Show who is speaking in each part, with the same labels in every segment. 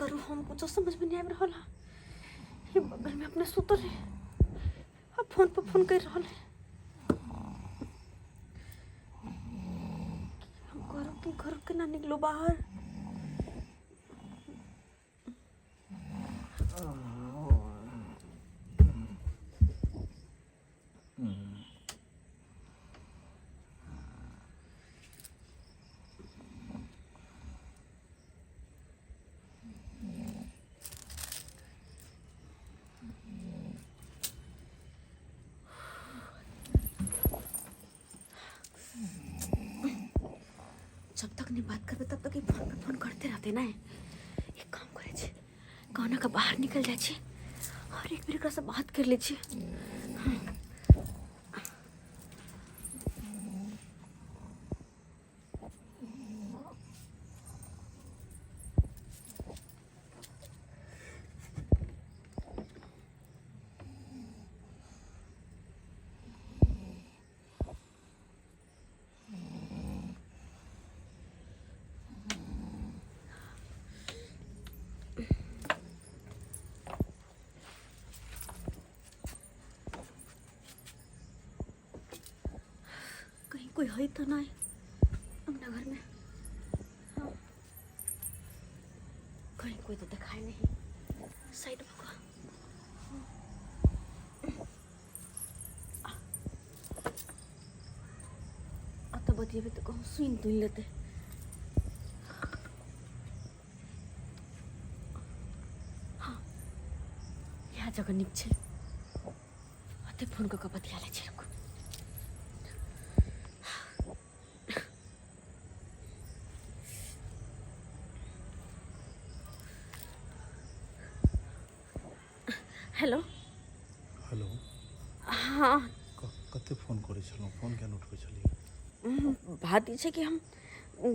Speaker 1: करू हम कुछो समझ में नहीं आबि रहल है। ये बगल में अपने सुतल है आ फोन पर फोन कर रहल है। हम करू की घर के ना निकलो बाहर। जब तक नहीं बात करबे तब तक ई फोन पे फोन करते रहते ना। एक काम करे छी, कहना के बाहर निकल जाइ छी और एक बेर एकरा से बात कर लै छी। कहीं कोई है तो नहीं अपना घर में। हाँ, कहीं कोई तो दिखाई नहीं। साइड में को अतः बतिएबे तो कहूँ सुन तुन लेते। हाँ, इएह जगह नीक छै, अते फोन कऽ कऽ बतिया लै छी। रुकू। हेलो।
Speaker 2: हेलो।
Speaker 1: हाँ।
Speaker 2: कते फोन करै छलहुँ, फोन किया नहि उठबै छलियै?
Speaker 1: बात ई छै कि हम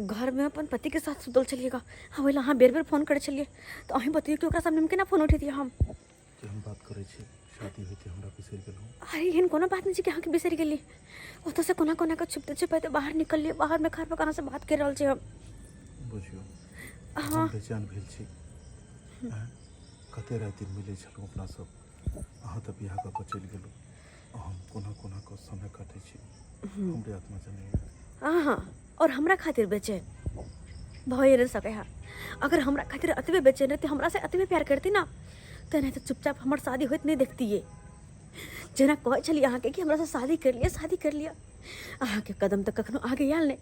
Speaker 1: घरमे अपन पतिके साथ सुतल छलियै गा। हम ओहि लए अहाँ बेर बेर फोन करै छलियै तऽ अहीं बतैयौ कि ओकरा सामने हम केना फोन उठेतियै हम।
Speaker 2: केहन बात करै छी, शादी होइते हमरा बिसरि गेलहुँ?
Speaker 1: अरे एहन कोनो बात नहि छै कि अहाँके बिसरि गेली। ओतऽसँ कोना कोना कऽ छुपते छुपाइते बाहर निकललियै, बाहरमे घर पर अहाँसँ बात करि रहल छी हम।
Speaker 2: बुझियौ,
Speaker 1: हाँ।
Speaker 2: हम बेचैन भेल छी। आँय, कते राति मिलै छलहुँ अपना सब, अहाँ तऽ बियाह कऽ कऽ चलि गेलहुँ आ हम कोना कोना कऽ समय काटै छी, हमरे आत्मा जनैया।
Speaker 1: अहाँ और हमरा खातिर बेचैन भए नहि सकै है। अगर हमरा खातिर अतबे बेचैन रहती, हमरा से अतबे प्यार करती ना, तऽ नहि तऽ चुपचाप हमर शादी होइत नहि देखतियै। जेना कहै छलियै अहाँके कि हमरा से शादी कर लिअ, शादी कर लिअ, अहाँके कदम तऽ कखनो आगे आयल नहि,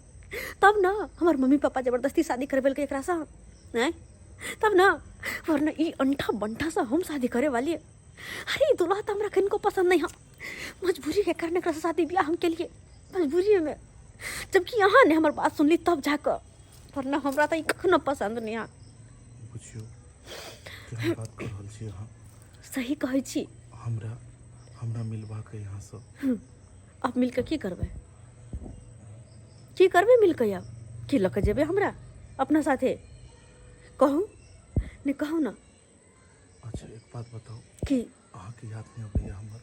Speaker 1: तब ने हमर मम्मी पापा जबरदस्ती शादी करबेलकै एकरासँ, आँय, तब ने, वरना ई अंठा बंठासँ हम शादी करे वाली। अरे ई दुल्हा तऽ हमरा कनिको पसन्द नहि है, मजबूरी के कारण एकरासँ शादी बियाह हम केलियै मजबूरीमे, जबकि अहाँ ने हमर बात सुनली तब जाकऽ, वरना हमरा तऽ ई कखनो पसन्द नहि है।
Speaker 2: बुझियौ केहन बात कऽ रहल छी अहाँ।
Speaker 1: सही कहै छी।
Speaker 2: हमरा हमरा मिलबाक अइ अहाँसँ।
Speaker 1: अब मिलके की करबै, की करबै मिलके? आब की लऽ कऽ जेबै हमरा अपना साथे? कहू नहि, कहू ने।
Speaker 2: अच्छा एक बात बताउ।
Speaker 1: की?
Speaker 2: अहाँके याद नहि अबैया हमर?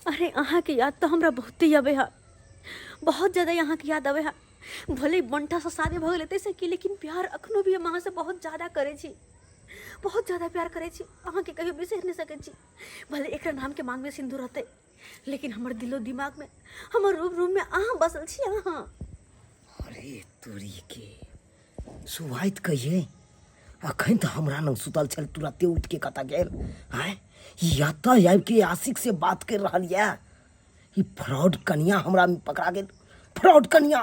Speaker 1: अरे अहाँके याद तऽ हमरा बहुते अबै है, बहुत ज्यादा अहाँके याद अबै है। भले बंठासँ शादी भऽ गेलै ताहिसँ की, लेकिन प्यार अखनो भी हम अहाँसँ बहुत ज्यादा करै छी, बहुत ज्यादा प्यार करै छी अहाँके, कहियो बिसरि नहि सकै छी। भले एकरा नामके माँगमे सिन्दूर रहतै, लेकिन हमर दिलो दिमागमे, हमर रूम रूममे अहाँ बसल छी अहाँ।
Speaker 3: अरे तोरी के सुहाइत कहिए, अखन तऽ हमरा लग सुतल छल, तुरते उठि के कतऽ गेल? आँय, ई एतऽ आबि के आशिक से बात करि रहल यऽ। ई फ्रॉड कनिया हमरा पकड़ा गेल, फ्रॉड कनिया।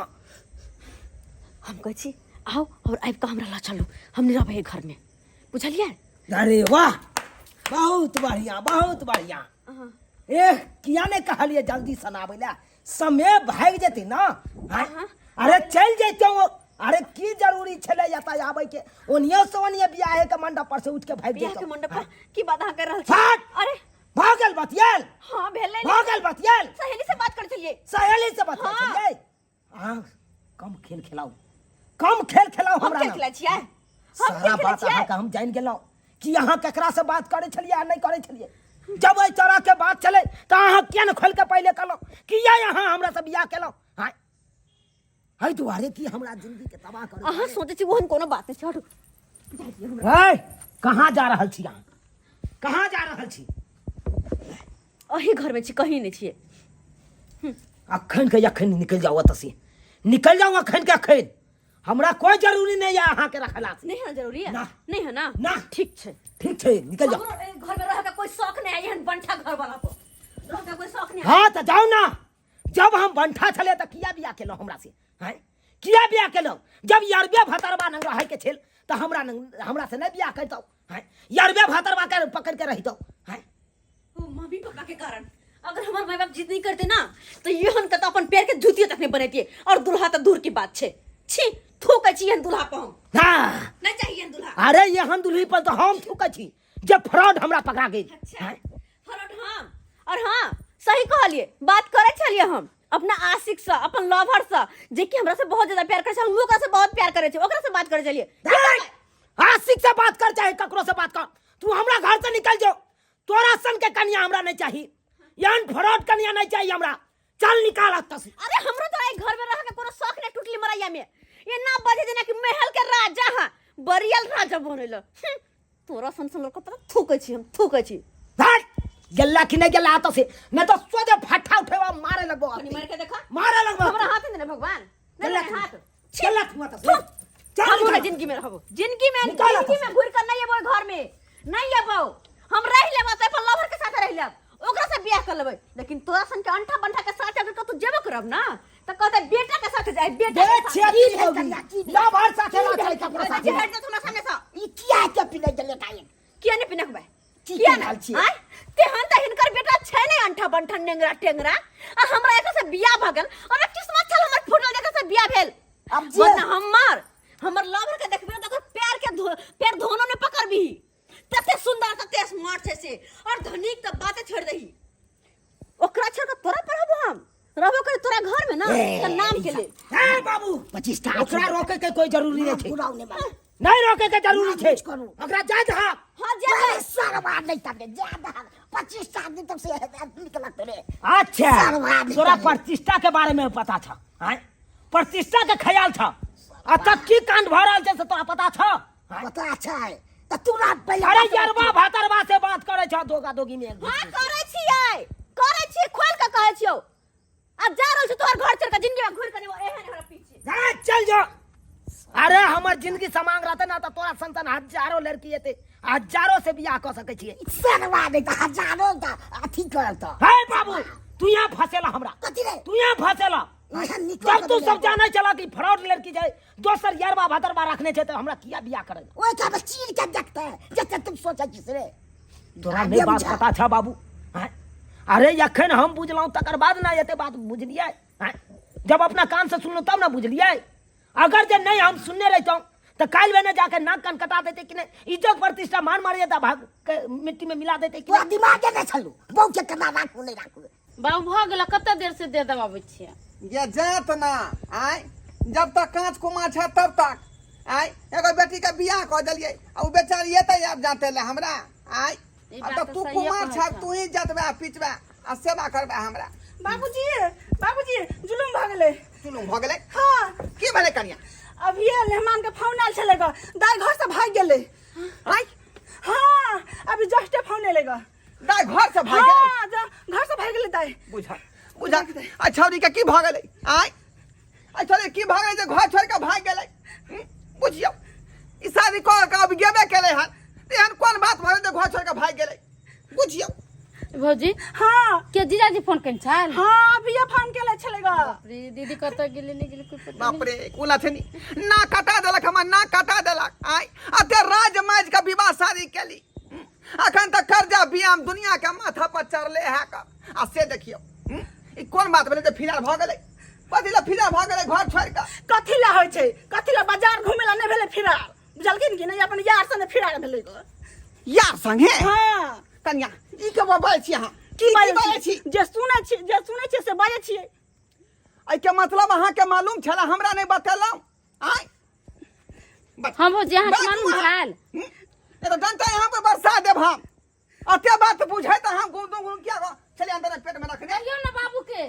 Speaker 1: हम कहै छी आउ और आबि कऽ हमरा लऽ चलू, हम नहि रहबै घरमे, बुझलियै?
Speaker 3: अरे वाह, बहुत बढ़िया, बहुत बढ़िया। ए किया नहि कहलियै जल्दी सन आबै लए? समय भागि जेतै ना। आँय? अरे चलि जैतहुँ। अरे की जरूरी छलै एतऽ आबै के? ओनिये से ओनिये बियाहे के मंडप पर से उठि के भागि
Speaker 1: बियाह के
Speaker 3: जैतहुँ।
Speaker 1: मंडप पर की बात अहाँ कर रहल छी?
Speaker 3: फट!
Speaker 1: अरे
Speaker 3: भऽ गेल बतियाल?
Speaker 1: हाँ भेलै।
Speaker 3: भऽ गेल बतियाल?
Speaker 1: सहेली से बात कर छलियै।
Speaker 3: सहेली से बतियाल
Speaker 1: हाँ।
Speaker 3: छलियै? अहाँ कम खेल खेलाउ, कम खेल खेलाउ।
Speaker 1: हम
Speaker 3: हमरा
Speaker 1: खेल
Speaker 3: लग।
Speaker 1: खेलाइ छियै? हम
Speaker 3: सारा
Speaker 1: खेल खेलाइ
Speaker 3: बात
Speaker 1: छियै?
Speaker 3: अहाँके हम जानि गेलहुँ कि अहाँ केकरा से बात करै छलियै आ नहि करै छलियै। जब एहि तरह के बात छलै तऽ अहाँ किया ने खोलि के पहिले कहलहुँ? किया अहाँ हमरा से बियाह केलहुँ? हाँ, एहि दुआरे कि हमरा जिंदगी के तबाह करै
Speaker 1: अहाँ सोचै छी ओहन कोनो बात नहि छै, हटू।
Speaker 3: है कहाँ जा रहल छी अहाँ कहाँ जा रहल छी
Speaker 1: अही घरमे छी कहीं नहि छियै
Speaker 3: अखन के अखन निकलि जाउ एतऽ से निकलि जाउ अखन के अखन हमरा कोई जरूरी नहीं है अहाँ के रखला से
Speaker 1: नहीं है ना जरूरी है
Speaker 3: ना।
Speaker 1: नहीं है ना
Speaker 3: ना।
Speaker 1: ठीक छै
Speaker 3: ठीक छै निकल जाओ
Speaker 1: हमरो एहि घर में रह के कोई शौक नहीं है एहन बंठा घर वाला पर रह के कोई शौक नहीं है
Speaker 3: हाँ तो जाओ ना जब हम बंठा छले तो किया बिया केलहुँ हमरा से हैं किया बिया केलहुँ जब यरबे भतरबा नंग रहै के छेल तो हमरा नंग हमरा से नहीं बिया करितहुँ हैं यरबे भतरबा के पकड़ के रहितहुँ हैं
Speaker 1: ओ मम्मी पापा के कारण अगर हमार माय बाप जिद नहीं करते ना तो ये हम तो अपन पैर के जूतियों तक नहीं बनेतिए और दुल्हा तो दूर की बात छे छी थूकै छी एहन दुल्हा पर हम
Speaker 3: हाँ
Speaker 1: नहीं चाहिए एहन दुल्हा
Speaker 3: अरे एहन दुल्ही पर तो हम थूकै छी जे फ्रॉड हमरा पकड़ा गेल
Speaker 1: अच्छा
Speaker 3: हैं?
Speaker 1: फ्रॉड हम और हाँ सही कहलिए बात करे छलिए हम अपना आशिक से अपन लवर से जे कि हमरा से बहुत ज्यादा प्यार करे छल हम ओकरा से बहुत प्यार करे छे ओकरा से बात करे छलिए
Speaker 3: नहीं! आशिक से बात कर चाहे ककरो से बात कर तू हमरा घर से निकल जो तोरा सन के कन्या हमरा नहीं चाही एहन फ्रॉड कन्या नहीं चाहिए हमरा चल निकाल अतः से
Speaker 1: अरे हमरो तो एक घर में रह के कोनो शौक नहीं टूटली मरैया में ये ना बजे जना कि महल के राजा हां बरियल राजा बनेल तोरा सन सन लोग पता थूकै छी हम थूकै छी
Speaker 3: हट गेला कि नहीं गेला अतः से नहीं तो सोझे फट्टा उठेबा मारे लगबो
Speaker 1: कनी मार के देखा
Speaker 3: मारे लगबो
Speaker 1: हमरा हाथ में ना भगवान नहीं
Speaker 3: गेला
Speaker 1: नहीं हाथ
Speaker 3: गेला तू अतः से चल
Speaker 1: हम
Speaker 3: निकाल।
Speaker 1: जिंदगी में रहबो जिंदगी में
Speaker 3: निकाल
Speaker 1: जिंदगी में घूर कर नहीं अबो घर में नहीं अबो हम रह लेबो तो अपन लवर के साथ रह लेब ओकरा से बियाह कर लेबै लेकिन तोरा सन के अंठा बंठा के साथ अगर कतौ जेबो करब ना त कहते बेटा के साथ जाए बेटा
Speaker 3: दे
Speaker 1: के साथ
Speaker 3: छेदी होगी लवर साथे ना चाहे ककरो
Speaker 1: जी
Speaker 3: साथे
Speaker 1: हट जा थोड़ा सामने से
Speaker 4: ई किया के पिले गेले ताई
Speaker 1: किया ने पिनकबै
Speaker 4: की
Speaker 1: किया
Speaker 4: रहल
Speaker 1: ने
Speaker 4: छियै?
Speaker 1: आय तेहन त हिनकर बेटा छै ने अंठा बंठा नेंगरा टेंगरा आ हमरा एकर से बियाह भ गेल और किस्मत छल हमर फूटल जेकर से बियाह भेल
Speaker 4: अब जे
Speaker 1: वरना हमर हमर लवर के देखबे त ओकर पैर के धो पैर धोनो ने पकड़बी तते सुंदर तते स्मार्ट छै से और धनिक त बाते छोड़ दही ओकरा छोड़ के तोरा पढ़बो हम रहबो करे तोरा घर में ना त नाम के लेल
Speaker 3: हे बाबू
Speaker 4: 25 टा
Speaker 3: ओकरा रोके के कोई जरूरी नहीं छै
Speaker 4: बुराउ ने मारे
Speaker 3: नहीं रोके के जरूरी छै
Speaker 4: कुछ करू।
Speaker 3: ओकरा जाय दहा
Speaker 1: हां जेबै
Speaker 4: अरे सरवा नहीं तबे ज्यादा 25 टा आदमी तब से निकलत रे
Speaker 3: अच्छा
Speaker 4: सरवा निकल।
Speaker 3: तोरा प्रतिष्ठा के बारे में पता छ आँय? प्रतिष्ठा के ख्याल छ आ तब की कांड भऽ रहल छै से तोरा पता छ आँय?
Speaker 4: पता छै त तू ना पहिले
Speaker 3: अरे यरवा भातरवा से बात करे छ दोगा दोगी में एक
Speaker 1: हां करै छियै करै छियै खोल के कहै छियौ आ जा रहल छी तोहर घर चल के जिंदगी में घुर के नहीं एहन हमरा पीछे
Speaker 3: जा चल जो अरे हमर जिंदगी समांग रहते ना तो तोरा संतान हजारों लड़की एते हजारों से बियाह कऽ सकै छियै
Speaker 4: सरवा नहीं त हजारों त अथी करत
Speaker 3: हे बाबू तू यहाँ फसेला हमरा
Speaker 4: कथी रे
Speaker 3: तू यहाँ फसेला
Speaker 4: एहन निकल
Speaker 3: जब तू सब जाने चला कि फ्रॉड लड़की जाए दोसर यरबा भदरबा रखने छै तऽ हमरा किया बियाह करे
Speaker 4: ओइ का चीर के देखते जते तुम सोचै छी से रे
Speaker 3: तोरा नहि बात पता छ बाबू आँय? अरे अखन हम बुझलहुँ तकर बाद ने एते बात बुझलियै आँय? जब अपना कान से सुनलहुँ तब ने बुझलियै अगर जे नहि हम सुनने रहितहुँ तऽ काल्हि भेने जाके नाक कान कटा देते कि नहि इज्जत प्रतिष्ठा मान मार जेता भाग के मिट्टी में मिला देते कि
Speaker 4: तोरा दिमागे नहि छलू बहू के केना राखू नहि राखू
Speaker 5: बाबू भऽ गेल कते देर से देह दबाबै छियै
Speaker 6: ये जात ना आय जब तक कांच कुमार छै तब तक आय एगो बेटी के बियाह कऽ देलियै आ उ बेचारी एतै आब जाते ले हमरा आय
Speaker 5: ई
Speaker 6: आ
Speaker 5: बात
Speaker 6: तऽ
Speaker 5: तऽ
Speaker 6: तू
Speaker 5: सहिए
Speaker 6: कुमार
Speaker 5: कहै
Speaker 6: छ
Speaker 5: छह।
Speaker 6: तू ही जतबे पिचबे आ सेवा करबे हमरा
Speaker 7: बाबूजी बाबूजी जुलुम भऽ गेलै
Speaker 6: जुलुम भऽ गेलै
Speaker 7: हाँ
Speaker 6: की भेलै कनिया
Speaker 7: अभिये मेहमान के फोन आयल छलै ग दाइ घर से भागि गेलै
Speaker 6: आय
Speaker 7: हाँ अभी जस्टे फोन एलै ग
Speaker 6: दाइ घर से भागि गेलै
Speaker 7: हाँ घर से भागि गेलै दाइ
Speaker 6: बुझा बुझा आ छौरी के की भऽ गेलै आय आ छौरी की भऽ गेलै जे घर छोड़ि कऽ भागि गेलै बुझियौ ई शादी कऽ कऽ अब गेबे केलै हन तऽ एहन कोन बात भऽ गेलै जे घर छोड़ि कऽ भागि गेलै बुझियौ
Speaker 5: भौजी
Speaker 7: हाँ
Speaker 5: के जीजाजी फोन केने छल
Speaker 7: हाँ अभिये फोन केले छलै ग
Speaker 5: बाप रे दीदी कतऽ गेली नहि गेली कोई पता
Speaker 6: बाप रे कोला छनी ना कटा देलक हमर ना कटा देलक आय अते राज माज के विवाह शादी केली अखन तक कर्जा बियाम दुनिया के माथा पर चढ़ले है का आ से देखियौ ई कोन बात भेलै जे फिरार भऽ गेलै कथी लए फिरार भऽ गेलै घर छोड़ि कऽ
Speaker 7: कथी ला होइ छै कथी ला बाजार घूमे ला नहि भेलै फिरार बुझलखिन कि नहि अपन यार संगे फिरार भेलै ग
Speaker 6: यार संगे
Speaker 7: हाँ
Speaker 6: कन्या ई के बाजै छी अहाँ
Speaker 7: की
Speaker 6: बाजै
Speaker 7: बाजै
Speaker 6: छी
Speaker 7: जे सुनै छी जे सुनै छियै से बाजै छियै
Speaker 6: एहिके मतलब अहाँके मालूम छलै हमरा नहि बतेलहुँ आँय
Speaker 5: हम भौजी अहाँके
Speaker 6: बात
Speaker 5: मालूम
Speaker 6: अहाँ-
Speaker 5: छल
Speaker 6: नहीं तो डंटा यहाँ पर बरसा देब हम अते बात बुझे तो हम गुम गुम किया गो चलिए अंदर पेट में रखने
Speaker 5: कहियौ ने बाबू के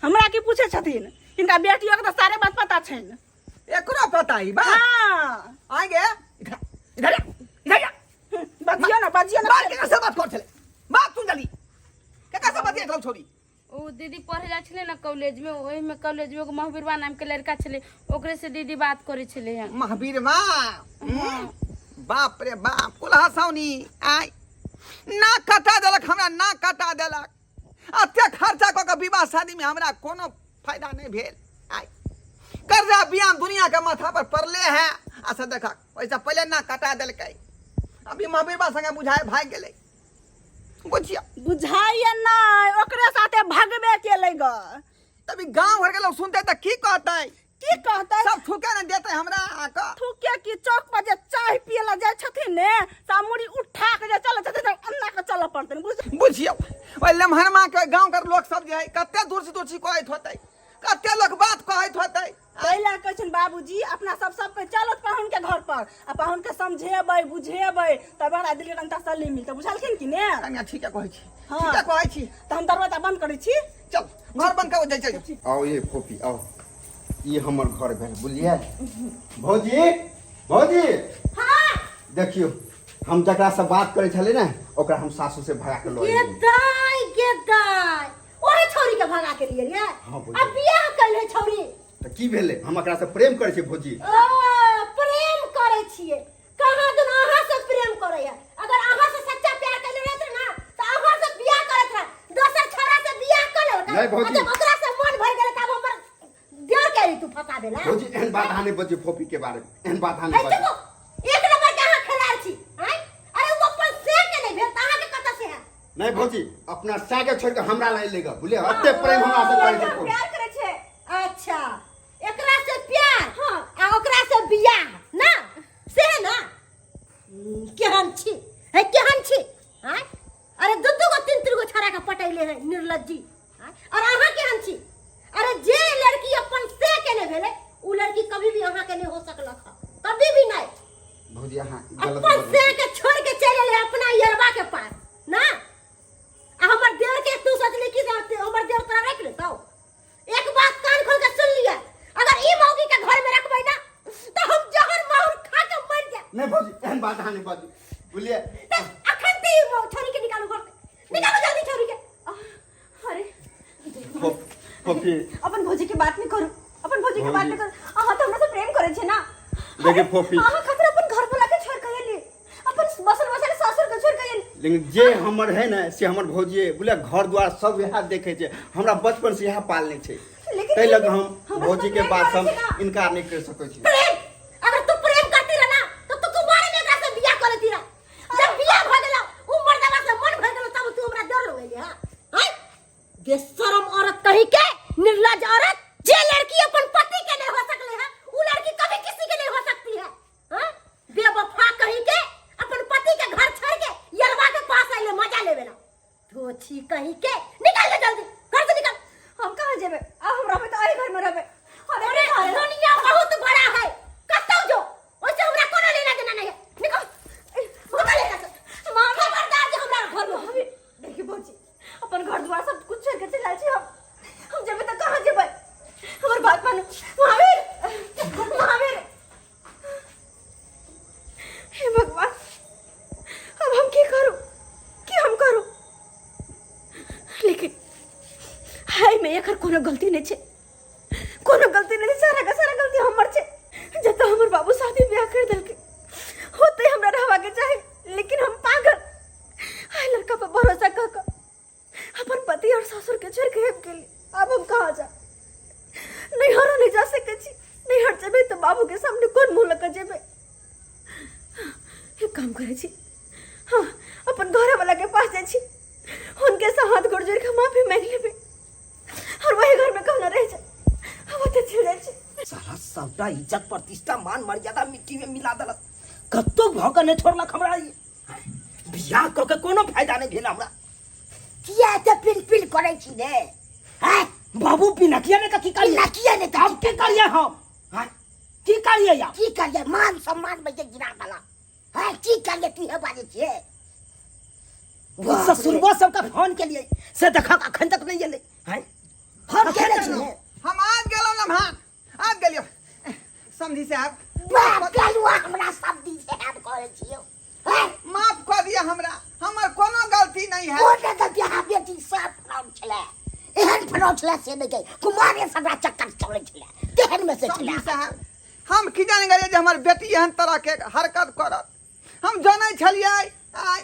Speaker 7: हमरा की पूछे छथिन हिनका बेटियो के तऽ सारे बात पता छनि
Speaker 6: एकरो पता ही बा
Speaker 7: हाँ
Speaker 6: आएंगे इधर इधर छौरी?
Speaker 5: ओ दीदी पढ़े जाइ छलै ने कॉलेज में, ओहि में कॉलेज में एगो महावीरवा नाम के लड़का छलै, ओकरे से दीदी बात करै छलै हन।
Speaker 6: महावीरवा? बाप रे बाप, कुल्हा साउनी आय ना कटा देलक हमरा, ना कटा देलक। एते खर्चा कऽ के विवाह शादी में हमरा कोनो फायदा नहीं भेल। आय कर्जा बियाह दुनिया के माथा पर पड़ले है। अच्छा देखक, ओहिसँ पहिले ना कटा देलकै, अभी महावीरवा संगे बुझाए भागि गेलै। बुझिया
Speaker 7: बुझाइए नहि, ओकरे साथे भगबे केलै ग।
Speaker 6: तभी गांव घर के लोग सुनते तऽ की कहतै?
Speaker 7: की कहतै?
Speaker 6: सब थूके ने देतै हमरा आके।
Speaker 7: थूके की, चौक पर जे चाय पिए ला जाइ छथिन ने, सामुरी उठा के जे चलै छथिन, तऽ अन्ना के चलऽ पड़तनि, बुझ।
Speaker 6: बुझियौ, ओहि लम्हरमा के गांव के लोग सब जे है कते दूर से दूर से कहैत होतै, कते लोग बात कहैत होतै।
Speaker 7: ताहि लए कहै छनि बाबूजी, अपना सब सबके चलत पाहुन के घर पर आ पाहुन के समझेबै बुझेबै, तब हमरा दिल के कनि तसल्ली मिलतै, बुझलखिन कि ने?
Speaker 6: कनिया ठीके कहै छी।
Speaker 7: हाँ।
Speaker 6: ठीके कहै छी।
Speaker 7: तऽ हम दरवाजा बंद करै छी।
Speaker 6: चल घर बंद करू, जाइ चल।
Speaker 8: आओ ये फोफी आओ, ई हमर घर भेल, बुझलियै भौजी? भौजी देखियौ, हम जकरा से बात करै छलियै ने, ओकरा हम सासू से भगा के लऽ
Speaker 4: गे
Speaker 8: एलियै।
Speaker 4: दाई, गे दाई, ओहे छौरी के भगा के लिए रे?
Speaker 8: हाँ, भौजी।
Speaker 4: अब बियाह कैल है छौरी।
Speaker 8: तऽ की भेलै, हम एकरा से प्रेम करै छियै भौजी।
Speaker 4: ओ प्रेम करै छियै? कहाँ दुन अहाँ से प्रेम करै है। अगर अहाँ से सच्चा प्यार कैले रहत ना तऽ अहाँ से बियाह करत रह, दोसर छौरा से बियाह कर लेलक।
Speaker 8: नहीं, भौजी।
Speaker 4: जब ओकरा से मन भर गेलै तब हमर देर के तू फंसा देला।
Speaker 8: भौजी एहन बात अहाँ नहि बजियौ, फोफी के बारे में एहन बात अहाँ नहि
Speaker 4: हे,
Speaker 8: बजियौ।
Speaker 4: चुप, एक नंबर के अहाँ खेलाड़ छी। आँय, अरे ओ अपन से के नहीं भेल तऽ अहाँ के कतऽ से है?
Speaker 8: नहीं भौजी, अपना सै के छोड़ के हमरा लाई लेगा, बुझलियै? एते प्रेम हमरा से करै छै।
Speaker 1: प्यार करै छै।
Speaker 4: अच्छा, एकरा से प्यार? हाँ। आ ओकरा से बियाह ना से है ना? केहन छी है, केहन छी? आँय, अरे दू दू गो तीन तीन गो छड़ा के पटैले है निर्लज्जी। आँय, और अहाँ केहन छी? अरे जे लड़की अपन से के नहीं भेलै, उ लड़की कभी भी अहाँ के नहीं हो सकलक हँ, कभी भी नहीं।
Speaker 8: भौजी अहाँ गलत
Speaker 4: अपन
Speaker 8: बजै
Speaker 4: से
Speaker 8: छी।
Speaker 4: के छोड़ के चलि एलै अपना यरबा के पास ना, आ हमर देवर के तू सोचली कि से हमर देवर तोरा रख लेतौ? एक बात कान खोल के सुन लिया, अगर ई मौगी के घर में रखबै ना तो हम जहर माहुर खा के मर जाए।
Speaker 8: नहीं भौजी, एहन बात अहाँ नहीं बाजू, बुझलियै?
Speaker 4: त अखन ते ई छोरी के निकालू घर से, निकालू जल्दी छोरी के।
Speaker 1: अरे
Speaker 8: फोफी,
Speaker 1: अपन भौजी के बात नहीं करू, अपन भौजी के बात नहीं करू। अहाँ तो हमरा से प्रेम करे छे ना?
Speaker 8: देखिए फोफी,
Speaker 1: अहाँ खातिर अपन घर वाला के छोड़ के एली, अपन बसल बसल ससुर के छोड़ के एली।
Speaker 8: लेकिन जे हमर है ने से हमर भौजी है, बुझलियै? घर द्वार सब इएह देखे छै, हमरा बचपन से इएह पालने छै,
Speaker 1: लेकिन
Speaker 8: ताहि लऽ कऽ हम
Speaker 1: हमरा
Speaker 8: भौजी के
Speaker 1: प्रेम
Speaker 8: बात
Speaker 1: करै
Speaker 8: हम
Speaker 1: छै ना।
Speaker 8: इनकार नहीं कर सकै छी।
Speaker 4: प्रेम, अगर तू प्रेम करती रह ना तो तू कुमारे में एकरा से बियाह कर लेती रह। जब बियाह भ गेलो, उ मर्दवा से मन भर गेलो, तब तू हमरा डर लगैले। हां हैं, बेशरम औरत कही के, निर्लज औरत। जे लड़की अपन पति के नहीं हो सकले है, उ लड़की कभी किसी के नहीं हो सकती है। हाँ, बेवफा कही के, अपन पति के घर छोड़ के यरवा के पास आइले मजा लेवे ला। धोछी कही के, निकल ले जल्दी घर से निकल।
Speaker 1: हम कहाँ जेबे? आ हम रहबे तऽ एहि घर में रहबे।
Speaker 4: अरे दुनिया बहुत बड़ा है, कतौ जो, ओइसे हमरा कोनो लेना देना नहीं है। निकल निकल एतऽ से। खबरदार जे हमरा घर में
Speaker 1: भाभी, देखिए भौजी, अपन घर द्वार सब कुछ छोड़ के चल आयल छी हम। हम जेबै तऽ कहाँ जेबै? हमर बात मानू महावीर, महावीर। हे भगवान, अब हम की करू, की हम करू? लेकिन हाय में एकर कोनो गलती नहीं छे, कोनो गलती नहीं, सारा का सारा गलती हमर छे। जब हमर बाबू शादी ब्याह कर देलके होते हमरा रहवा के चाहे, लेकिन हम पागल हाय लड़का पर भरोसा क के अपन पति और ससुर के छोड़ के आबि गेली। आब हम कहाँ जा? नैहरो नहीं जा सकै छी। नैहर जेबै तऽ बाबू के सामने कोन मुँह लऽ कऽ जेबै? एक काम करै छी, हाँ, अपन घर वाला के पास जाइ छी, हुनके से हाथ गोड़ जोड़ के माफी मांगि लेबै और वही घर में कहना रह जाए। हम ओतऽ चलि जाइ छी।
Speaker 3: साला सबटा इज्जत प्रतिष्ठा मान मर्यादा मिट्टी में मिला देलक, कतौ भऽ कऽ नहि छोड़लक हमरा। ई बियाह कऽ के कोनो फायदा नहि भेल हमरा।
Speaker 4: किया एते पिल पिल करै छी रे? हैं?
Speaker 3: बाबू पिनकिया ने कथी करिए?
Speaker 4: पिनकिया ने
Speaker 3: हम की करिए? हम हैं? की करिए या
Speaker 4: की करिए? मान सम्मान में जे गिरा देलक। हैं, की करिए? तू हे बाजै छियै? बाप रे।
Speaker 3: ससुरबो सबके फोन के लिए से देखक अखन तक नहीं एलै हैं?
Speaker 4: फोन केने छियै?
Speaker 6: हम आज गेलहुँ लम्हान, आज गेलियो समझी साहब।
Speaker 4: बाप गेलुआ, हमरा सब दिन से याद करै छियौ। हैं?
Speaker 6: माफ कऽ दिअ हमरा, हमर कोनो गलती नहीं है।
Speaker 4: कोन गलती? अहाँ बेटी सब फ्रॉड छलै। फड़ल छलै से नहि कहि कुमारे से हमरा चक्कर चलै छलै तेहन में से छलै
Speaker 6: समझी साहब हम की जाने गेलियै जे हमर बेटी एहन तरह के हरकत करत हम जानै छलियै आय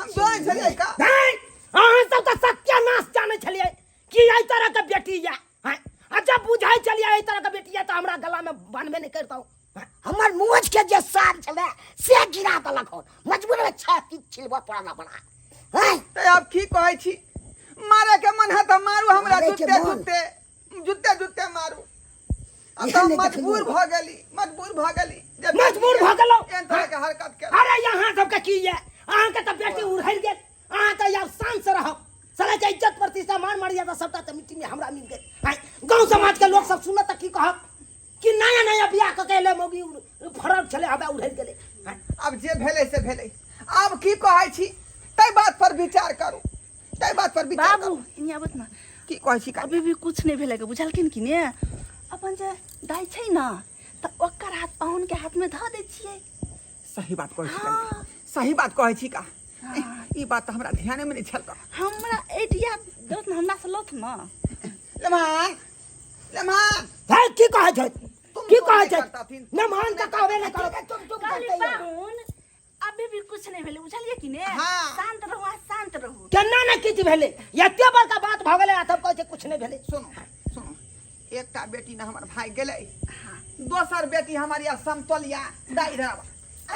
Speaker 6: हम जानै छलियै का
Speaker 3: नहीं अहाँ सब तऽ सत्यानाश जानै छलियै कि एहि तरह के बेटी या हैं? आ जब बुझाइ छलियै एहि तरह के बेटी या तऽ हमरा गला में बान्हबे नहि करितहुँ हैं?
Speaker 4: हमर मोछ के जे शान छलै से गिरा देलक हन मजबूर में छाती छिलबऽ पड़ल हमरा हैं
Speaker 6: तऽ आब की कहै छी मारे के मन है तऽ मारू हमरा
Speaker 4: मारे के
Speaker 6: जुत्ते
Speaker 4: मन।
Speaker 6: जुत्ते जुत्ते जुत्ते मारू आब
Speaker 4: एहन
Speaker 6: तऽ हम
Speaker 4: नहि
Speaker 6: मजबूर
Speaker 4: देखलियै।
Speaker 6: भऽ गेली मजबूर भऽ गेली जे
Speaker 3: मजबूर भऽ गेलहुँ?
Speaker 6: एहन तरह के हरकत के
Speaker 3: अरे यहाँ सबके की ये अहाँके तऽ बेटी उड़हरि गेल अहाँ तऽ आब शान से रहब साला के इज्जत प्रतिष्ठा मान मर्यादा सबटा तऽ मिट्टी में हमरा मिल गेल आँय, गाँव समाज के लोग सब सुनत तऽ की कहब कि नया नया बियाह कऽ के एलै मौगी फरक छलै हवा उड़हरि गेलै आँय,
Speaker 6: आब जे भेलै से भेलै आब की कहै छी ताहि बात पर विचार करू ताहि बात पर विचार
Speaker 7: बाबू
Speaker 6: करू
Speaker 7: इन्हीं आबत ना
Speaker 6: की कहै छी
Speaker 7: अभी भी कुछ नहीं भेलै के बुझलखिन कि ने अपन जे दाइ छै ने तऽ ओकर हाथ पाहुन के हाथ में धऽ दै छियै
Speaker 6: सही बात कहै छी कनिया। सही बात कहै छी का ई बात तऽ हमरा ध्याने में नहि छल का
Speaker 7: हमरा एटिया दौत ने हमरा से लौथ ने
Speaker 6: लेमान लेमान
Speaker 3: है की कहै छै
Speaker 6: तुम
Speaker 3: की
Speaker 6: तो
Speaker 3: कहै
Speaker 6: नहीं
Speaker 3: छै
Speaker 6: करताथिन।
Speaker 3: न मान के कहबे नहि करब
Speaker 4: तुम तुम
Speaker 7: कहली
Speaker 4: करते
Speaker 7: पाहुन अभी भी कुछ नहीं भेलै बुझलियै कि ने
Speaker 6: हाँ।
Speaker 7: शांत रहू अहाँ शांत रहू
Speaker 3: केना ने किछु भेलै एते बड़का बात भऽ गेलै आ तब कहै छै किछु नहि भेलै
Speaker 6: सुनू सुनू एकटा बेटी ने हमर भाई गेलै दोसर बेटी हमर या समतोलिया दाइ इधर आबा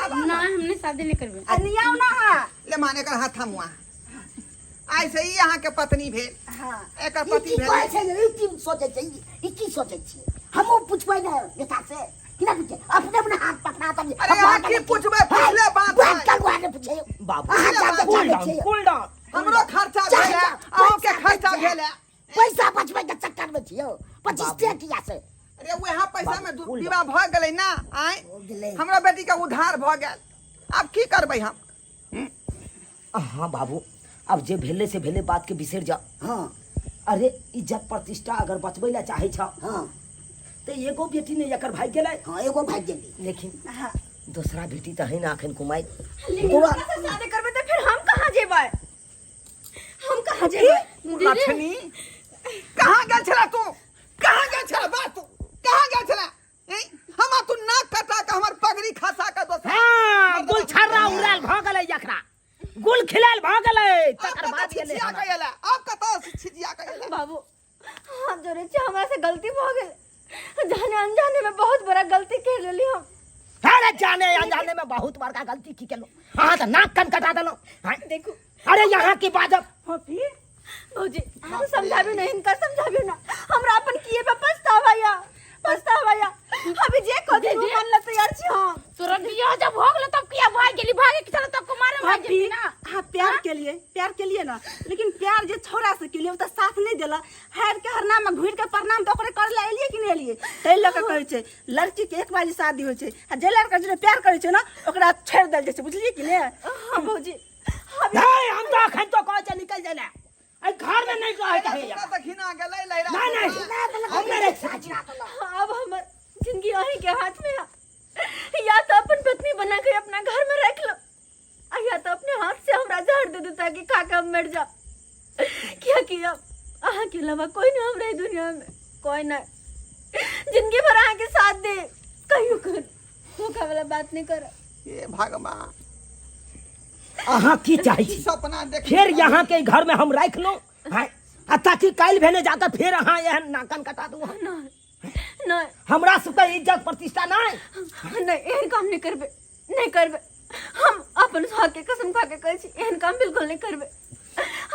Speaker 6: आबा
Speaker 5: ना हमने शादी नहीं करबे
Speaker 7: आ नियाउ ना अहाँ
Speaker 6: ले मान एकर हाथ थमुआ आइ से ई अहाँके पत्नी भेल
Speaker 7: हाँ
Speaker 6: एकर
Speaker 4: ई
Speaker 6: पति
Speaker 4: की
Speaker 6: भेल
Speaker 4: कहै छै ई की सोचै छै ई की सोचै छियै हमहूँ पुछबै ने बेटा से कि ना पूछे अपने अपने हाथ पकड़ा तब
Speaker 6: अरे अहाँ की पुछबै पुछले बात
Speaker 4: बात
Speaker 6: है।
Speaker 4: करू अहाँ पूछे
Speaker 3: बाबू
Speaker 4: अहाँ जाके
Speaker 3: कूल
Speaker 4: जानै
Speaker 3: डाउन
Speaker 4: छियै
Speaker 3: कूल डाउन
Speaker 6: हमरो खर्चा
Speaker 4: जा,
Speaker 6: भेल है
Speaker 4: जा,
Speaker 6: अहूँके
Speaker 4: पैसा
Speaker 6: खर्चा
Speaker 4: बच
Speaker 6: भेल है
Speaker 4: पैसा बचबै के चक्कर में छियौ 25 टकिया से
Speaker 6: अरे वएह पैसा में
Speaker 3: कूल
Speaker 6: विवाह भऽ गेलै ना आँय
Speaker 4: हो गेलै
Speaker 6: हमरा बेटी के उधार भऽ गेल आब की करबै हम
Speaker 3: हाँ बाबू अब जे भेलै से भेलै बात के बिसरि जाओ
Speaker 4: हाँ
Speaker 3: अरे इज्जत प्रतिष्ठा अगर बचबै लए चाहै छ
Speaker 4: हाँ
Speaker 3: तऽ एगो बेटी ने एकर भाग गेलै
Speaker 4: हाँ एगो भाग गेलै
Speaker 3: लेकिन
Speaker 7: हाँ
Speaker 3: दोसरा बेटी तऽ है ना अखन कुमारि
Speaker 1: लेकिन
Speaker 3: तोरा
Speaker 1: ओकरा से शादी करबै तऽ फिर हम कहाँ जेबै हम कहाँ जेबै
Speaker 6: लक्ष्मी कहाँ गेल छला तू कहाँ गेल छला बा तू कहाँ गेल छला एँ? हमरा तू नाक कटा के हमर पगड़ी खसा के दोसर
Speaker 3: हाँ गुलछर्रा उड़ायल भऽ गेलै एकरा गुल खिलायल भऽ गेलै
Speaker 6: आब
Speaker 3: तकर
Speaker 6: कतऽ
Speaker 3: बाद गेलै
Speaker 6: छिछिया
Speaker 3: हमरा।
Speaker 6: के एला आब कतऽ छिछिया के एला
Speaker 1: बाबू हाथ जोड़े छी हमरा से गलती भऽ गेल जाने अनजाने में बहुत बड़ा गलती कर लेली हम
Speaker 3: अरे जाने अनजाने में बहुत बड़का गलती की केलहुँ अहाँ तऽ नाक कान कटा देलहुँ हैं?
Speaker 1: देखू
Speaker 3: अरे यहाँ की बाजब
Speaker 7: फोफी
Speaker 1: भौजी अहाँ समझाबियो ना हिनका समझाबियो ना हमरा अपन किए पे पछतावा या पछतावा या अभी जे कहती वो मान ला तैयार छी हम
Speaker 5: तोरा बियाह जब हो गेलो तब किया भाग गेली भागे के चलो तब कुमार भाग
Speaker 7: भाभी
Speaker 5: गेली ना
Speaker 7: हाँ प्यार के लिए प्यार के लिए ना लेकिन प्यार जे छोरा से के लिए ओ तऽ साथ नहीं देला हार के हरनाम में घुर के प्रणाम तऽ ओकरे करे ला एलिए कि नहीं एलिए ताहि लऽ के कहै छै लड़की के एक बार शादी होइ छै आ जे लड़का जे प्यार करै छै ना ओकरा छोड़ि देल जाइ छै बुझलिए कि नहीं
Speaker 1: हाँ भौजी
Speaker 3: नहीं हम तो अखन तो कहै छै निकल जाए एहि घर में नहीं रहै के है
Speaker 6: तोरा तऽ घिना गेलै लहिरा
Speaker 3: नहीं नहीं हम नहीं रह सकै छी
Speaker 1: अब हमर जिंदगी अहीं के हाथ में है या तो अपन पत्नी बना के अपना घर में रख लो आ या तो अपने हाथ से हमरा जहर दे दो ताकि खा के हम मर जाओ क्या कि अब अहाँ के अलावा कोई ना हमरा ई दुनिया में कोई ना जिंदगी भर अहाँ के साथ दे कहियो कर धोखा वाला बात नहीं करो
Speaker 6: हे भगवान
Speaker 3: अहाँ की चाहै
Speaker 6: की
Speaker 3: छी
Speaker 6: सपना देख
Speaker 3: फेर यहाँ के घर में हम राखि लूँ हैं? आ ताकि काल्हि भेने जाकर फेर अहाँ एहन नाकन कटा दू
Speaker 1: नहीं नहीं
Speaker 3: हमरा सबके इज्जत प्रतिष्ठा नहीं
Speaker 1: नहीं एहन काम नहीं करबे नहीं करबे हम अपन सुहाग के कसम खा के कहै छी एहन काम बिल्कुल नहीं करबे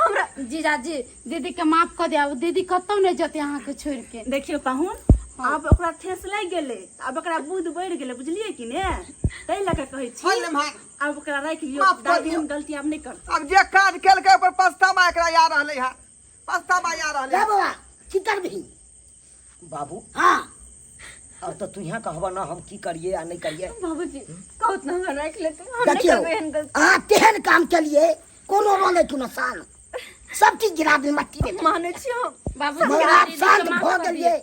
Speaker 1: हमरा
Speaker 5: जीजाजी दीदी के माफ कऽ दिया दीदी कतौ नहीं जते अहाँ के छोड़ के
Speaker 7: देखियौ पाहुन आब ओकरा ठेस लागि गेलै आब ओकरा बुध बढ़ि गेलै बुझलियै कि ने ताहि लऽ कऽ कहै छी
Speaker 6: हल भाई
Speaker 7: आब ओकरा राखि लियौ
Speaker 6: माफ कऽ
Speaker 7: दाइ
Speaker 6: दियौ।
Speaker 7: एहन गलती आब नहि करतै
Speaker 6: अब जे काज केलकै ओकर पछतावा एकरा या रहलै है पछतावा या रहलै
Speaker 4: रे
Speaker 6: है।
Speaker 4: बाबा की करबही
Speaker 3: बाबू
Speaker 4: हाँ
Speaker 3: अब तो तू यहाँ कहबा ना हम की करिए आ नहीं करिए
Speaker 1: बाबूजी कहत ना हमरा राखि लेते हम नहीं
Speaker 4: देखियौ
Speaker 1: करबै एहन गलती
Speaker 4: अहाँ तेहन काम केलिए कोनो रहलै कोनो शान सब चीज गिरा देल मट्टी में
Speaker 1: मानै छी हम
Speaker 5: बाबू
Speaker 4: मगर आप शांत भऽ गेलिए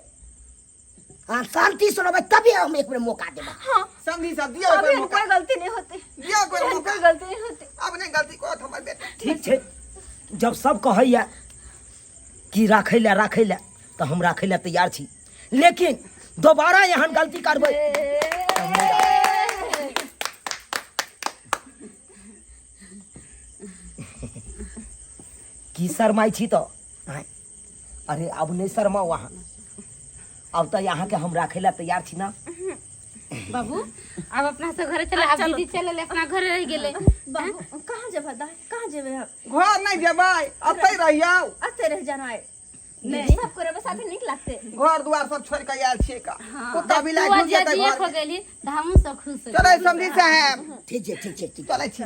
Speaker 4: अहाँ शांति से रहबै तबे हम एक बेर मौका देबै
Speaker 1: हाँ
Speaker 6: समझी सब दियौ
Speaker 1: अब
Speaker 6: एक बेर
Speaker 1: एहन
Speaker 6: मौका
Speaker 1: कोई गलती नहीं होते
Speaker 6: दियौ एक बेर
Speaker 1: एहन
Speaker 6: मौका
Speaker 1: कोई गलती नहीं होते
Speaker 6: अब नहीं गलती करत हमर बेटा
Speaker 3: ठीक छै जब सब कहैया कि राखै लए राखै लए तऽ हम राखै लए तैयार छी लेकिन दोबारा एहन गलती करबै तऽ हम नहि राखब। की शरमाइ छी तऽ आँय? अरे आब नहि शरमाउ अहाँ आब तऽ अहाँके हम राखै लए तैयार छी ना
Speaker 5: बाबू आब अपना सब घरे चल आब दीदी चल एलै अपना घरे रहि गेलै
Speaker 1: बाबू कहाँ जेबह दाय कहाँ जेबे हम
Speaker 6: घर नहि जेबै एतै रहियौ
Speaker 1: अते रह जाना है नहीं सब करे साथे नीक लागते
Speaker 6: घर दुआर सब छोड़ि कऽ आयल छियै का कुत्ता बिलाइ
Speaker 5: तू
Speaker 6: घुसि जेतै
Speaker 5: अजिया
Speaker 6: घर
Speaker 5: हो गेली तऽ हमहूँ सब खुश हो
Speaker 6: चलै समझी साहेब
Speaker 3: ठीक छै ठीक छै ठीक
Speaker 6: चलै छी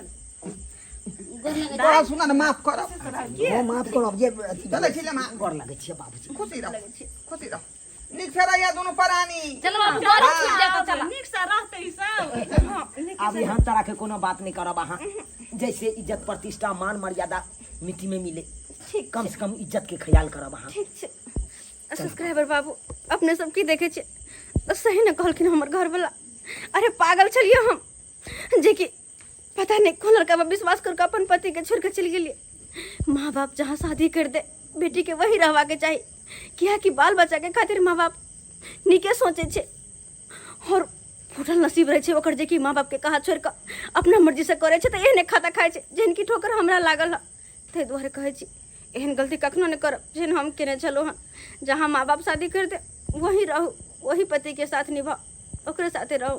Speaker 5: गोर लगै
Speaker 6: तोरा सुना ने माफ करब
Speaker 3: छै माफ करब जे अथी
Speaker 6: चलै छी लेमा
Speaker 3: गोर लगै छियै बाबूजी
Speaker 6: खुशी रह खुशी रह नीक से रहिया दुनू प्राणी
Speaker 5: चल बाबू गोर छूट जाता चल
Speaker 7: नीक से रहते ई सब
Speaker 3: आब एहन तरह के कोनो बात नहीं करब अहाँ जैसे इज्जत प्रतिष्ठा मान मर्यादा मिट्टी में मिले
Speaker 1: ठीक
Speaker 3: कम से कम इज्जत के ख्याल करब अहाँ
Speaker 1: ठीक छै सब्सक्राइबर बाबू अपने सब की देखे छियै सही ने कहलखिन हमर घरवला अरे पागल छलियै हम जेकि पता नहीं कौन लड़का पर विश्वास करके अपन पति के छोड़ के चल गेलियै माँ बाप जहाँ शादी कर दे बेटी के वही रहवा के चाही किया कि बाल बच्चा के खातिर माँ बाप नीके सोचे छै और फूटल नसीब रहै छै ओकर जेकि माँ बाप के कहा छोड़ कऽ अपना मर्जी से करै छै तऽ एहने खाता खाइ छै जेहन कि ठोकर हमरा लागल हँ ताहि दुआरे कहै छी एहन गलती कखनो नहि करब जेहन हम केने छलहुँ हँ जहाँ माँ बाप शादी कर दे वहीं रहू वही पतिके साथ निभाउ ओकरे साथे रहू।